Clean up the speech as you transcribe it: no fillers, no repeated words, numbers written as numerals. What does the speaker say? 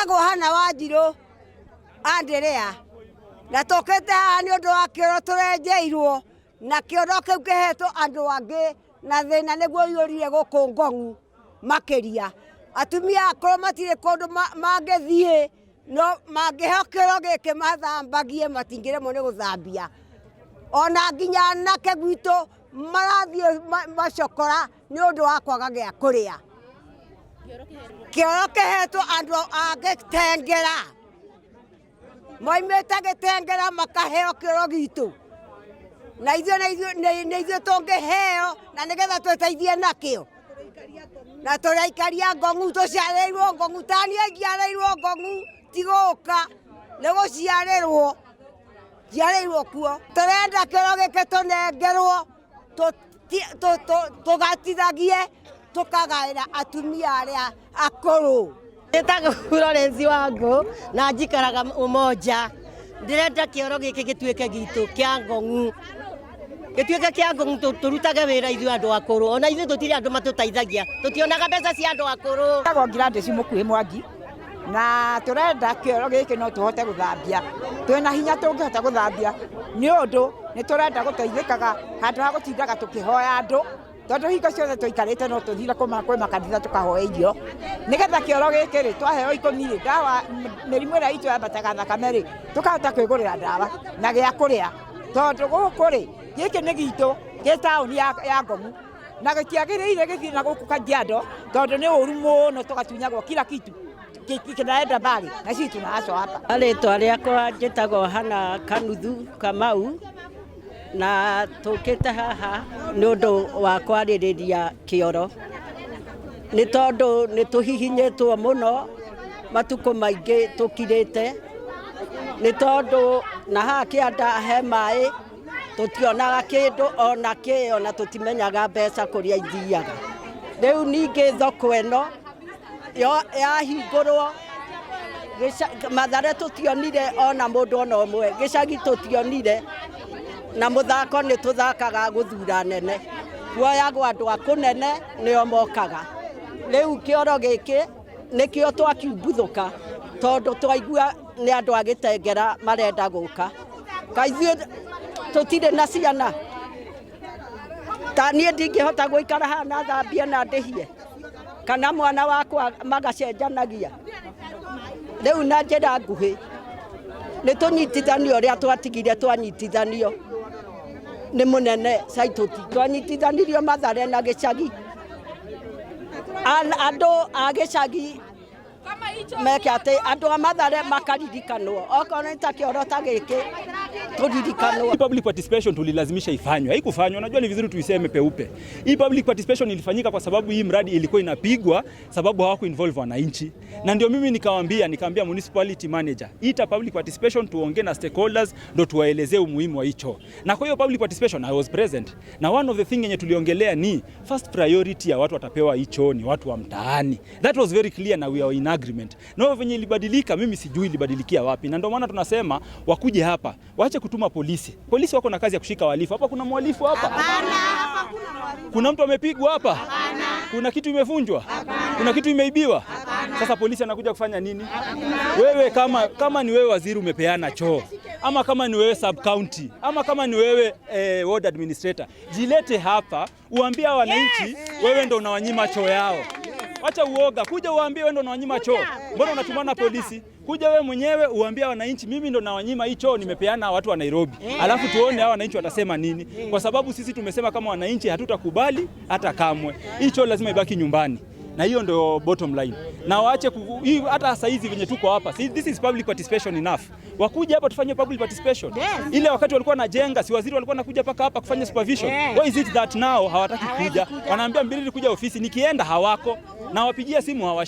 Njĩtagwo Hana Wanjirũ Andrea na tũkĩte haha nĩ ũndũ wa kĩoro tũrenjeirwo na kĩoro kĩu kĩhetwo andũ angĩ na thĩna nĩguo ũiyũrire gũkũ Ngong'u makĩria. Atumia akũrũ matirĩ kũndũ mangĩthiĩ no mangĩheo kĩoro gĩkĩ mathambagie matingĩremwo nĩ gũthambia. Ona nginya anake gwitũ marathiĩ macokora nĩ ũndũ wa kwaga gĩa kũrĩa. Kĩoro kĩhetwo andũ a Gĩtengera, moimĩte Gĩtengera makaheo kĩoro gitũ, na ithuĩ nĩ ithuĩ tũngĩheo na nĩgetha twĩteithie nakĩo. Na tũraikaria Ngong'u, tũciarĩirwo Ngong'u, ta niĩ njiarĩirwo Ngong'u, ti gũka, nĩ gũciarĩrwo, njiarĩirwo kuo. Tũrenda kĩoro gĩkĩ tũnengerwo, tũgatithagie, tũkagaĩra atumia arĩa akũrũ. Njĩtagwo Florence Wangũ na njikaraga Umoja. Ndĩrenda kĩoro gĩkĩ gĩtuĩke gitũ kĩa Ngong'u, gĩtuĩke kĩa Ngong'u, tũrutage wĩra ithuĩ andũ akũrũ. Ona ithuĩ tũtirĩ andũ matũteithagia, tũtionaga mbeca cia andũ akũrũ. Njĩtagwo Gladys Mũkuhĩ Mwangi na tũrenda kĩoro gĩkĩ no tũhote gũthambia, twĩna hinya tũngĩhota gũthambia, nĩ ũndũ nĩ tũrenda gũteithĩkaga handũ ha gũtindaga tũkĩhoya andũ, tondũ hingo ciothe tũikarĩte no tũthire kwĩ makanitha tũkahoya irio, nĩgetha kĩoro gĩkĩ rĩ twaheo 10 rĩ, ndawa mĩrimũ ĩrĩa itũ yambataga thakame rĩ, tũkahota kwĩgũrĩra ndawa na gĩa kũrĩa, tondũ gũkũ rĩ gĩkĩ nĩ gitũ gĩ taũni ya Ngong'u na gĩtiagĩrĩire gĩthiĩ na gũkũ Kajiado, tondũ nĩ ũru mũno, tũgatunyagwo kila kitu kinaenda mbali na sisi tunaachwa hapa. Rĩtwa rĩakwa njĩtagwo Hana Kanuthu Kamau na tũkĩte haha nĩ ũndũ wa kwarĩrĩria kĩoro, nĩ tondũ nĩ tũhihinyĩtwo mũno matukũ maingĩ tũkirĩte, nĩ tondũ na haha kĩanda he maĩ tũtionaga kĩndũ ona kĩ, ona tũtimenyaga mbeca kũrĩa ithiaga. Rĩu ningĩ thoko ĩno yahingũrwo Mathare tũtionire ona mũndũ ona ũmwe, gĩcagi tũtionire, na mũthako nĩ tũthakaga gũthura nene, kuoyagwo andũ a kũnene nĩo mokaga. Rĩu kĩoro gĩkĩ nĩkĩo twakiumbuthũka, tondũ twaigua nĩ andũ a Gĩtengera marenda gũka. Kaĩ ithuĩ tũtirĩ na ciana? Ta niĩ ndingĩhota gũikara haha na thambie na ndĩhie, kana mwana wakwa magacenjanagia. Rĩu na njĩra nguhĩ nĩ tũnyitithanio ũrĩa twatigire twanyitithanio nĩ mũnene Saitoti, twanyitithanirio Mathare na gĩcagi. Andũ a gĩcagi meke atĩ andũ a Mathare makaririkanwo, okorwo nĩ ta kĩoro ta gĩkĩ tũririkanwo. Public participation tulilazimisha ifanywe, haikufanywa. Unajua ni vizuri tuiseme peupe. Hii public participation ilifanyika kwa sababu hii mradi ilikuwa inapigwa sababu hawaku involve wananchi, na ndio mimi nikawaambia municipality manager, ita public participation tuongee na stakeholders ndo tuwaelezee umuhimu wa hicho. Na kwa hiyo public participation I was present, na one of the thing yenye tuliongelea ni first priority ya watu watapewa hicho ni watu wa mtaani. That was very clear na we are in agreement. Na venye ilibadilika mimi sijui ilibadilikia wapi, na ndio maana tunasema wakuje hapa, waache kutuma polisi. Polisi wako na kazi ya kushika wahalifu. Hapa kuna mhalifu hapa? Kuna mtu amepigwa hapa? Kuna kitu imevunjwa? Kuna kitu imeibiwa? Sasa polisi anakuja kufanya nini? Wewe kama ni wewe waziri umepeana choo, ama kama ni wewe sub county, ama kama ni wewe ward administrator, jilete hapa uambie wananchi wewe ndo unawanyima choo yao. Wacha uoga, kuja uambie wewe ndo unawanyima choo. Mbona unatumana polisi? Kuja wewe mwenyewe uambie wananchi mimi ndo nawanyima hii choo, nimepeana watu wa Nairobi. Alafu tuone hao wananchi watasema nini, kwa sababu sisi tumesema kama wananchi hatutakubali hata kamwe. Hii choo lazima ibaki nyumbani. Na hiyo ndio bottom line. Na waache hii hata saa hizi venye tuko hapa. See, this is public participation enough. Wakuja hapa tufanye public participation. Ile wakati walikuwa wanajenga, si waziri walikuwa wanakuja paka hapa kufanya supervision. Why is it that now hawataki kuja? Wanaambia Mbiriri kuja ofisi, nikienda hawako. Na wapigia simu hawa